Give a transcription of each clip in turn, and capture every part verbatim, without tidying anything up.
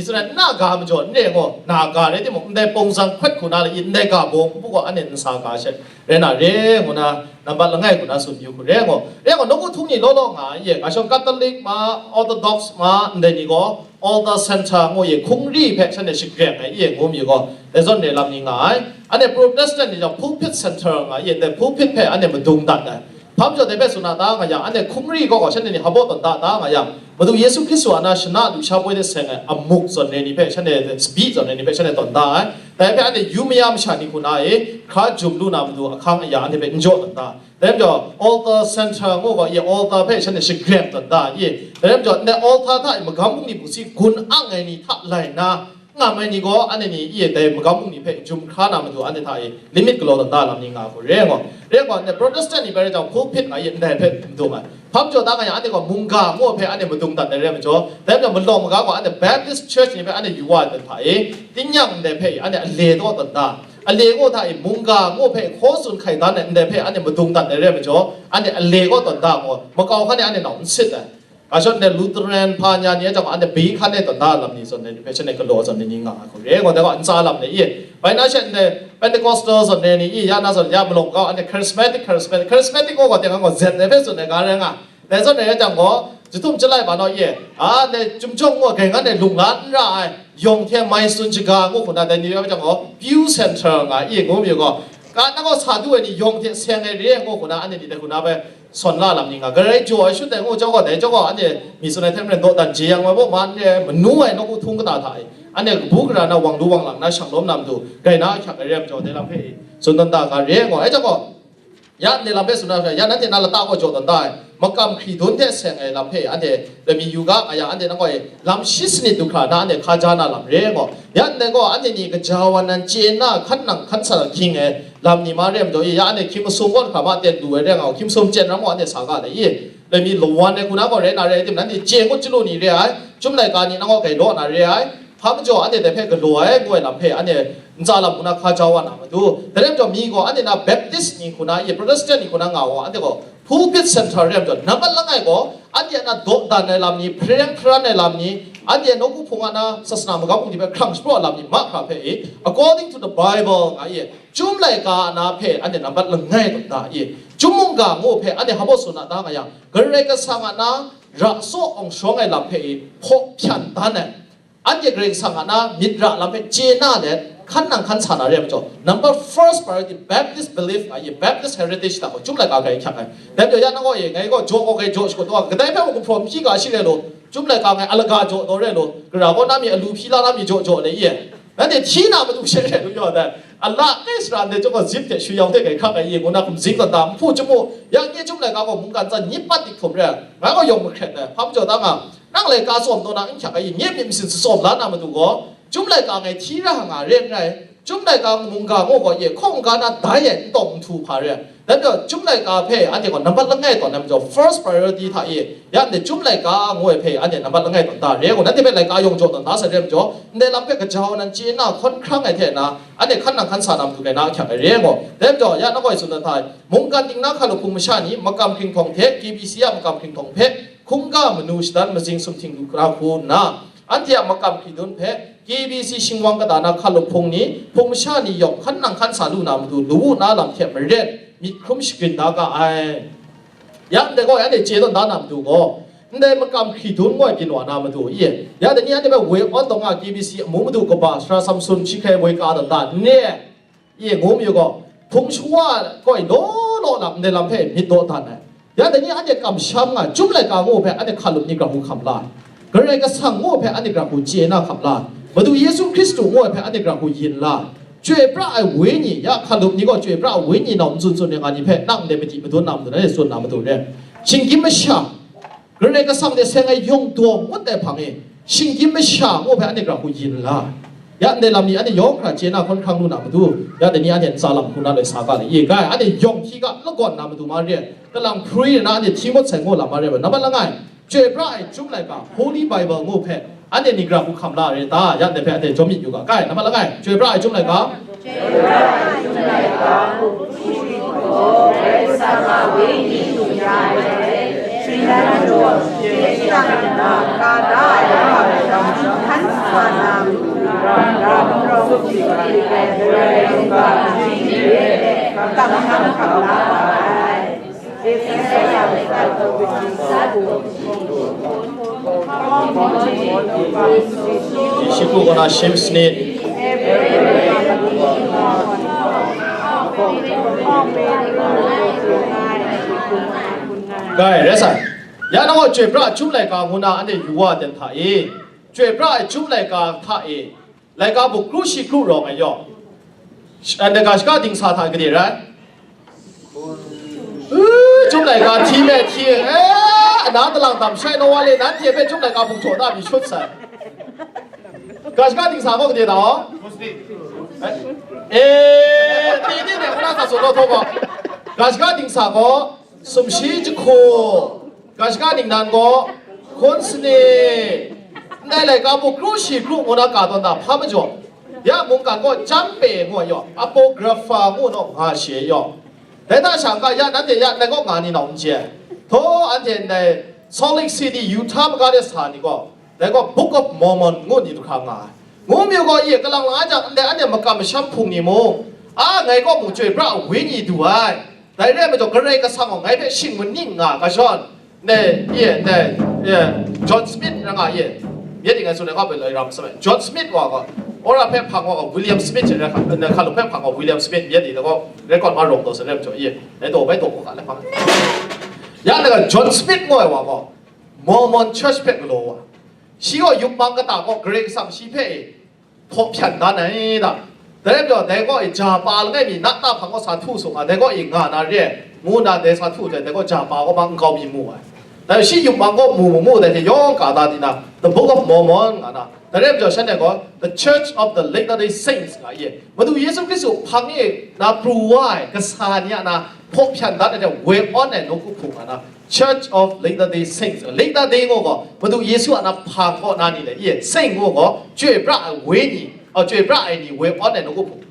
Israel na ga majaw n re ngo, na ga rai timung, ndai pawng zang hkawt hku na le i, ndai ga bawng hku gaw anhte nsa ga she rai na re ngu na, nambat langai hku na tsun yu hku re ngo. Re ngo, nawku htung ni law law nga ye, ga shawng Catholic ma, Orthodox ma, ndai ni gaw, Altar Center ngu ye, hkungri hpe shanhte shagreng ai ye, ngu mi gaw, dai zawn re lam ni nga ai. Anhte Protestant ni jang Pulpit Center nga ye, dai pulpit hpe anhte madung dat ai. Hpa majaw dai hpe tsun na ta nga yang, anhte hkungri gaw gaw shanhte ni hpaw tawn da ta nga yang, Madu Yesu Hkristu a na shana lusha poi de seng ai amuk zawn re ni hpe shanhte, tsabyi zawn re ni hpe shanhte tawn da ai. Dai hpe anhte yu maya masha ni hku na e, hkra jum lu na matu ahkang aya anhte hpe n jaw tawn da. Dai majaw, altar center ngu gaw, ye altar hpe shanhte shagreng tawn da, ye. Dai majaw, ndai altar hta e magam bungli bungsi gun ang ai ni hta lai na, ngam ai ni gaw, anhte ni, ye, dai magam bungli hpe jum hkra na matu, anhte hta e limit galaw tawn da lam ni nga hku re ai gaw. Re ai gaw, ndai Protestant ni bai rai jang, pulpit nga, ye, ndai hpe madung ai. Hpa majaw da nga yang, anhte gaw mungga ngu hpe anhte madung dat ai re ai majaw, dai majaw, malawng maga gaw, anhte Baptist Church ni hpe anhte yu wa ai hta e, tingnyang ndai hpe anhte ale taw tawn da. Ale gaw hta e, mungga ngu hpe hkaw tsun hkai dan ai ndai hpe anhte madung dat ai re ai majaw, anhte ale gaw tawn da gaw, makau hkan e anhte nau n sit ai. Ga shawng ndai Lutheran hpa nya ni a jang gaw, anhte bai hkan e tawn da lam ni zawn ai ni hpe shanhte galaw zawn ai ni nga ai hku re ai gaw, dai gaw ntsa lam ni i. Bai na she ndai Pentecostal zawn ai ni i, ya na zawn ya malawng kau, anhte charismatic, charismatic, charismatic gaw gaw teng gaw zet ai hpe tsun ai ga rai nga. Dai zawn rai yang gaw, jahtum jalai ba naw ye, a, ndai chyum jawng gaw, grai ngan ai lung la n ra ai, yawng hte mai tsun shaga ngu hku na, dai ni rai yang gaw, Pew Center nga i ngu mi gaw, ka na gaw sa du ai ni yawng hte seng ai re ai ngu hku na, anhte ni dai hku na bai sawn la lam ni nga, grai jaw ai shut ai ngu jau gaw, dai jau gaw, anhte mi tsun ai hte maren dawdan jeyang ai baw ma, anhte manu ai nawku htung kata hta e, anhte kabu gara na wang lu wang lang na shang lawm na matu, grai na ahkyak ai re ai majaw, dai lam hpe e, tsun tawn da ga re ai gaw, ai jau gaw, ya ndai lam hpe tsun na hpe, ya nanhte na lata gaw jaw tawn da ai, makam hkridun hte seng ai lam hpe anhte lami yu ga, a ya anhte nang gaw e lam shi sanit du hkra na anhte hkaja na lam re ai gaw, ya ndai gaw anhte ni gaja wan nan chye nna hkan nang hkan sa hkying ai lam ni ma re ai majaw i, ya anhte hkying masum gaw hkra ma ten lu ai re nga gaw, hkying masum chyen ram gaw anhte sa ga le i, lami lawan ai hku na gaw rai na re ai tim, nanhte chye ngut chyalu ni re ai, chyum laika ni nang gaw grai law na re ai, hpa majaw anhte dai hpe galaw ai ngu ai lam hpe anhte ntsa lam hku na hkaja wa na matu. Dai rai majaw mi gaw anhte na Baptist ni hku na, ye Protestant ni hku na nga wa, anhte gaw pulpit center re ai majaw, nambat langai gaw anhte a na dawdan ai lam ni, hpareng hparan ai lam ni, anhte nawku hpung a na sasana magam bungli hpe hkrang shapraw ai lam ni mahkra hpe e, according to the Bible nga ye, chyum laika a na hpe anhte nambat langai tawn da ye, chyum mungga ngu hpe anhte hpaw tsun na ta nga yang, Karai Kasang a na ra tsaw awng shawng ai lam hpe e hpaw hpyan dan ai. Anhte Karai Kasang a na myit ra lam hpe chye na let, hkan nang hkan sa na re ai majaw, number first priority Baptist belief nga ye, Baptist heritage hta gaw chyum laika grai hkyak ai. Dai majaw ya nang gaw e, ngai gaw jaw gaw grai jaw shakut taw, kadai hpe mung gumhpraw n hpyi ga shi rai law, chyum laika ngai alaga jaw taw rai law, gara kaw na mi, alu hpyi la na mi jaw jaw le ye. Nanhte hti na matu she re lu yaw dai. Ala kai sara ndai chyawm gaw zip hte shuyau hte grai hkrak ai ye ngu na hkum zing tawn da, nhpu chyum mu, ya nye chyum laika gaw mungkan tsan nyi pat dik htum re ai, ngai gaw yawng mahkret ai, hpa majaw ta nga, nang laika tsawm taw na n hkyak ai, nye myit masin tsawm la na matu gaw, chyum laika ngai hti ra nga re n rai, chyum laika mungga gaw gaw ye hkawng ga na dai ai n tawng nhtu hpa re ai. Dai majaw, chyum laika hpe anhte gaw nambat langai tawn ai majaw, first priority hta e, ya ndai chyum laika ngu ai hpe anhte nambat langai tawn da re ai gaw, nanhte hpe laika yawng jaw tawn da sai re ai majaw, ndai lam hpe gaja nan chye nna hkawn hkrang ai hte na, anhte hkan nang hkan sa na matu rai na ahkyak ai re ai gaw, dai majaw, ya nang gaw e tsun dan hta e, mungkan ting na hkalup hpung masha ni makam hkringhtawng hpe, K B C a makam hkringhtawng hpe, hkungga manu shadan mazing sumhting lu hkra hku nna, anhte a makam hkridun hpe, K B C shingwang kata na hkalup hpung ni, hpung masha ni yawng hkan nang hkan sa lu na matu, lu na lam hte maren myit hkrum shagrin da ga ai. Ya ndai gaw, anhte chye tawn da na matu gaw, ndai makam hkridun ngoi byin wa na matu e, ya dai ni anhte hpe woi awn taw nga, K B C amu madu kaba sara Samson shi hkrai woi ka tawn da n re? Ye ngu mayu gaw, hpung shawa koi law law lam ndai lam hpe myit dawdan ai. Ya dai ni anhte kamsham nga, chyum laika ngu hpe anhte hkalup ni gara hku hkam la, Karai Kasang ngu hpe anhte gara hku chye na hkam la, Madu Yesu Hkristu ngu ai hpe anhte gara hku yin la, chyoi pra ai Wenyi, ya hkalup ni gaw chyoi pra ai Wenyi nau n tsun tsun ai nga ni hpe nang ndai madi madun na matu, anhte tsun na matu re. Shinggyim masha, Karai Kasang hte seng ai yawng daw ngut ai hpang e, shinggyim masha ngu hpe anhte gara hku yin la. Ya ndai lam ni anhte yawng hkra chye na hkawn hkrang lu na matu, ya dai ni anhte ntsa lam hku na loi sa ga le, ye ga ai, anhte yawng hti ga lagawn na matu ma re ai, kalang hprui na anhte hti ngut sai ngu lam ma re ai, nambat langai, chyoi pra ai chyum laika, Holy Bible ngu hpe, anhte ni gara hku hkam la re ta? Ya ndai hpe anhte jawm myit yu ga, kai, nambat langai, chyoi pra ai chyum laika. Shi kru kaw na shim sanit. Gai, rai sa. Ya nang gaw chyoi pra ai chyum laika ngu na anhte yu wa ten hta e. Chyoi pra ai chyum laika hta e. Laika buk kru shi kru rawng ai yaw. Sh-, eh, laika shaka dingsa hta gade rai? Uh, chyum laika hti me hti, eh, ana talang dam shai naw wa le, nanhte hpe chyum laika buk htaw na mi shut sai. Ga shaka dingsa gaw gade ta aw? Eh, eh, ti ti ne, kuna sa so lo htaw gaw. Ga shaka dingsa gaw, sumshi jahku, ga shaka ningnan gaw, hkun sani, ndai laika buk kru shi kru ngu na ka tawn da hpa majaw, ya mungkan gaw Chyampe ngu ai yaw, Apocrypha ngu naw nga shi ai yaw. Dai hta sha n ga ya, nanhte ya ndai kaw nga ni naw n chye ai. Htaw anhte ndai Salt Lake City, Utah maga de sa ni gaw, dai gaw Book of Mormon ngu ni du hkra nga ai. Ngu mi gaw, ye kalang la ai jang, ndai anhte makam masham hpung ni mung, a, ngai kaw mung chyoi pra ai wenyi du ai. Dai re ai majaw, Karai Kasang gaw ngai hpe shing maning nga ga shawn, ndai, ye, ndai, ye, John Smith rai nga, ye, myit ding ai tsun ai kaw hpe loi ram sa ai. John Smith wa gaw, wora hpe hpang wa gaw, William Smith rai hka, hkalup hpe hpang wa William Smith, myit ding ai gaw, record ma rawng taw sa re ai majaw, ye, dai taw bai taw hkra le hpang. Ya, na ga John Smith ngu ai wa gaw, Mormon Church hpe galaw wa. Shi gaw yupmang kata gaw Karai Kasang shi hpe e hpaw hpyan dan ai da. Dai rai majaw, dai gaw e ja pa langai mi nat na hpang gaw sa htu sung a, dai gaw e nga na re ai, ngu nna dai sa htu jai, dai gaw ja pa gaw ma nkau mi mu ai. Dai shi yupmang gaw mu mu mu, dai hte yawng ka da di na, The Book of Mormon nga na. Dai rai majaw, shanhte gaw The Church of the Latter-day Saints nga ye. Madu Yesu Hkristu hpang e na pru wa ai kasa ni a na hpaw hpyan dan ai hte woi awn ai nawku hpung nga na, Church of Latter-day Saints. Latter-day ngu gaw, Madu Yesu a na hpa kaw na ni le, ye, Saint ngu gaw, chyoi pra ai wenyi, a, chyoi pra ai ni woi awn ai nawku hpung.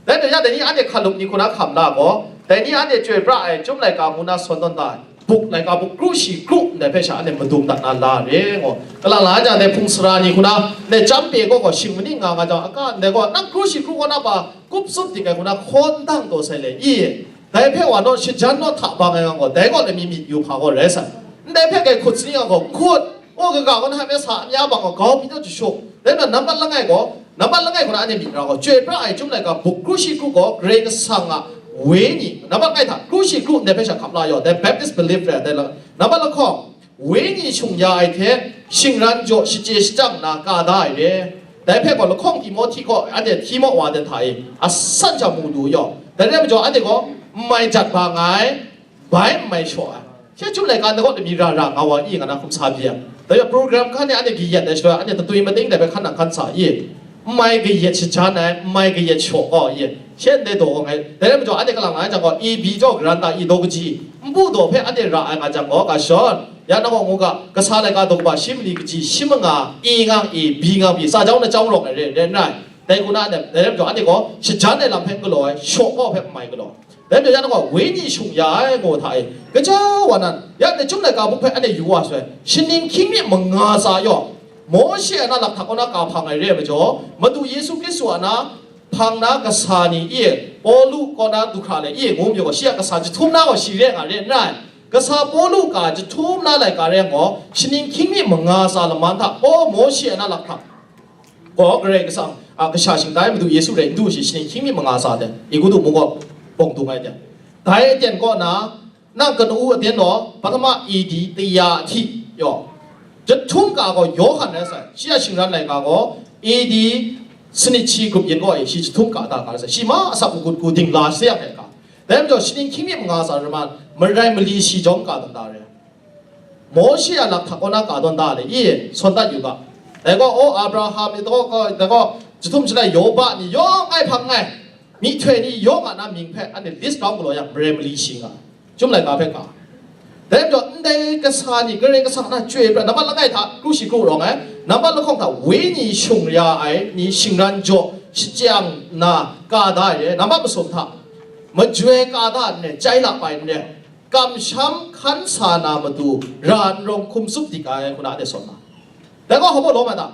Dai hte ya, dai ni anhte hkalup ni hku na hkam la gaw, dai ni anhte chyoi pra ai chyum laika ngu na sawn tawn da ai, buk laika buk kru shi kru ndai hpe sha anhte madung dat na la re ngu. Kalang la ai jang dai hpung sara ni hku na, ndai Chyampe gaw gaw shing maning nga nga jang, aka ndai gaw nang kru shi kru kaw na pa kup tsup dik ai hku na hkawn dang taw sai le, i, dai hpe wa naw shajan naw hta bang ai nga gaw, dai gaw lami myit yu hpa gaw rai sai. Ndai hpe kai hkut sani nga gaw, n hkut, o, kaga gaw na hpe sa amya bang gaw, grau pyi naw jashuk. Dai majaw, nambat langai gaw, nambat langai hku na anhte myit ra gaw, chyoi pra ai chyum laika buk kru shi kru gaw, Karai Kasang a wenyi, nambat langai hta, kru shi kru ndai hpe sha hkap la yaw, dai Baptist belief rai, dai la, nambat lahkawng, wenyi shung ya ai hte, shingran jaw shachye shajang nna ka da ai re. Dai hpe gaw lahkawng Timohti kaw anhte Timohti wa de hta e, asan sha mu lu yaw. Dai rai majaw, anhte gaw n mai jat ba nga ai, bai n mai shaw ai. She chyum laika ndai kaw lami ra ra nga wa i nga na hkum sa byi ai. Dai hpe program hkan e anhte kayat ai shaloi, anhte tatwi mating dai hpe hkan nang hkan sa i. N mai kayat shajan ai, n mai kayat shaw gaw i. She ndai daw gaw ngai, dai rai majaw, anhte kalang la ai jang gaw, A B jaw karan ta i daw kaji, npu daw hpe anhte ra ai nga jang gaw, ga shawn, ya nang gaw ngu ga, kasa laika daw kaba shi mali kaji, shi manga, A nga A, B nga B, sa jau na jau rawng ai re, re n rai. Dai hku na, dai rai majaw, anhte gaw shajan ai lam hpe n galaw ai, shaw gaw hpe n mai galaw. Dai majaw, ya nang gaw wenyi shung ya ai gaw hta e, gaja wa nan, ya ndai chyum laika buk hpe anhte yu wa shaloi, shaning hkying mi manga tsa yaw, Mawshe a na lakhtak kaw na ka hpang ai re ai majaw, Madu Yesu Hkristu a na hpang na kasa ni e, Pawlu kaw na du hkra le e, ngu majaw gaw, shi a kasa jahtum na gaw shi re nga re n rai. Kasa Pawlu ka jahtum na laika rai gaw, shaning hkying mi manga tsa laman hta, o, Mawshe a na lakhtak gaw Karai Kasang a kasha shingtai Madu Yesu rai n du shi, shaning hkying mi manga tsa de, i gu du mu gaw, bawng dung ai de. Dai aten kaw na, nang kanu aten law, pahtama A D taya hti yaw, jahtum ka gaw Yawhan rai sai, shi a shingran laika gaw A D sanit shi grup yin kaw e, shi jahtum ka da ka rai sai, shi ma asak magut ku dingla sayang ai ka. Dai majaw, shaning hkying mi manga tsa rai man, marai mali shi jawm ka tawn da re. Mawshe a lakhtak kaw na ka tawn da le i, sawn dat yu ga. Dai gaw, o, Abraham ni, dai gaw, dai gaw, jahtum shalai Yawba ni, yawng ai hpang ngai, myihtoi ni yawng a na mying hpe anhte list grau galaw yang, marai mali shi nga, chyum laika hpe ka. Dai majaw, ndai kasa ni Karai Kasang na chyoi pra, nambat langai hta kru shi kru rawng ai, nambat lahkawng hta wenyi shung ya ai ni shingran jaw shajang nna ka da ai re, nambat masum hta majoi ka da ai n re, chyai lap ai n re, kamsham hkan sa na matu ra n rawng hkum tsup dik ai, hku na anhte sawn ma. Dai gaw hpa baw lawm ai ta?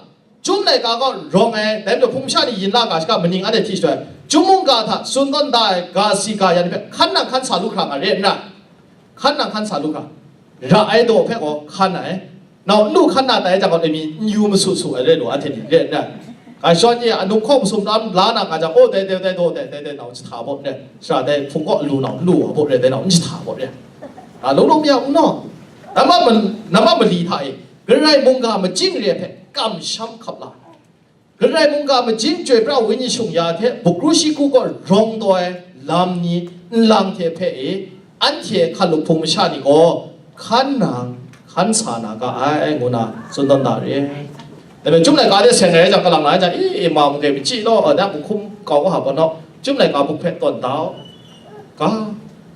Chyum laika gaw rawng ai, dai majaw hpung masha ni yin la ga shaka maning anhte hti shadai, chyum mungga hta tsun tawn da ai ga si ga yan hpe hkan nang hkan sa lu hkra nga re n rai? Hkan nang hkan sa lu hkra, ra ai daw hpe gaw hkan ai. Nau n lu hkan na tai jang gaw, dai mi n yu masu su ai rai lu, anhte ni re n rai? Ga shawng ni anung hkawng masum lam la na nga jang, oh, dai, dai, dai, daw, dai, dai, dai, nau jahta baw re, sara dai hpung kaw lu nau n lu wa baw re, dai nau n jahta baw re. A, lung lung mi a, n naw, nambat ma-, nambat mali hta e, Karai mungga majing re ai hpe kamsham hkap la ai. Karai mungga majing chyoi pra ai wenyi shung ya hte, bukru shi ku gaw rawng taw ai lam ni nlang hte hpe e, anhte hkalup hpung masha ni gaw hkan nang hkan sa na ga ai, ngu na tsun tawn da re. Dai hpe chyum laika de seng ai jang, kalang na ai jang, i, i, ma mung e, machyi law, a, nang hkum kau wa hpa naw, chyum laika buk hpe tawn da u. Ga,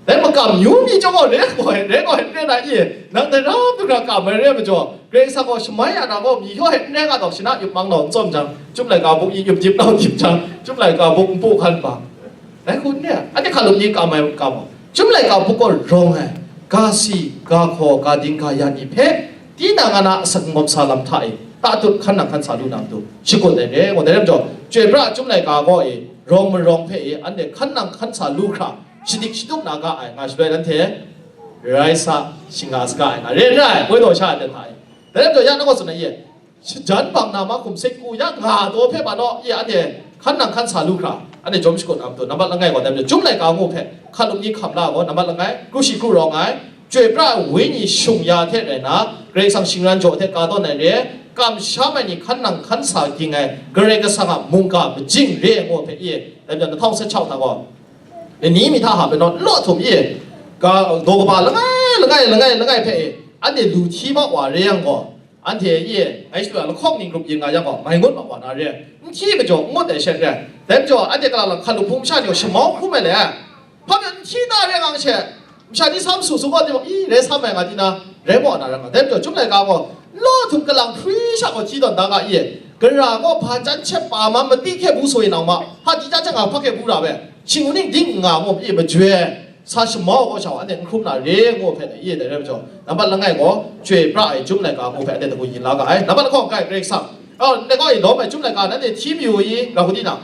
dai makam yu mi chyawm gaw, re gaw, re gaw, re na i, nang dai ra hpung ra kam ai re ai majaw, Karai Kasang gaw shamai ya na gaw, myi hyaw e n rai nga taw, shana yup mang nau n tsawm jang, chyum laika buk i yup dip nau dip jang, chyum laika buk npu hkan bang. Dai hku n re ai, anhte hkalup ni kam ai, kam ai. Chyum laika buk gaw rawng ai, ga si, ga hkaw, ga ding, ga yan ni hpe, tinang a na asak n gawm sa lam hta e, tatut hkan nang hkan sa lu na matu, shakut ai re, ngu dai rai majaw, chyoi pra chyum laika gaw e, rawng marawng hpe e, anhte hkan nang hkan sa lu hkra, shadik shatup na ga ai, nga shaloi nanhte rai sa, shinga saga ai, nga re n rai, poi taw sha ai hte hta e. Dai rai majaw, ya na gaw tsun ai ye, shajan bang na mahkum sek ku ya nga taw hpe ma naw, ye, anhte hkan nang hkan sa lu hkra, anhte jawm shakut na matu, nambat langai gaw, dai majaw, chyum laika ngu hpe hkalup ni hkam la gaw, nambat langai, kru shi kru rawng ai, chyoi pra ai wenyi shung ya hte rai na, Karai Kasang shingran jaw hte ka tawn ai re, kamsham ai ni hkan nang hkan sa ging ai, Karai Kasang a mungga majing re ai ngu hpe, ye, dai majaw, na htawng set shau hta gaw, Lani mi hta hpa bai naw, n law htum i, ga, daw kaba langai, langai, langai, langai hpe e, anhte lu hti ma wa re yang gaw, anhte i, ngai shadu lahkawng ning rup yin nga yang gaw, mai ngut ma wa na re, n hti majaw, n ngut ai she re. Dai majaw, anhte kalang lang hkalup hpung masha ni gaw shamau hkrum ai le, hpa bai n hti na re ngang she, masha ni sam su su gaw, i, rai sam ai nga di na, rai maw na ra nga. Dai majaw, chyum laika gaw, n law htum kalang hpri sha gaw hti tawn da ga i, gara gaw hpa chyan hkyep pa ma mati hkye bu sa e nang ma, hpa di chyan hkyep nga hpa hkye bu ra bai, shing ning ding n nga ngu ma i, majoi ai, sa shamau gaw sha wa, anhte n hkrum na re ngu hpe, i, dai rai majaw, nambat langai gaw, chyoi pra ai chyum laika ngu hpe, anhte dagu yin la ga ai. Nambat lahkawng kai, Karai Kasang, a, ndai gaw, i, lawm ai chyum laika, nanhte hti mayu i, ra hku di na,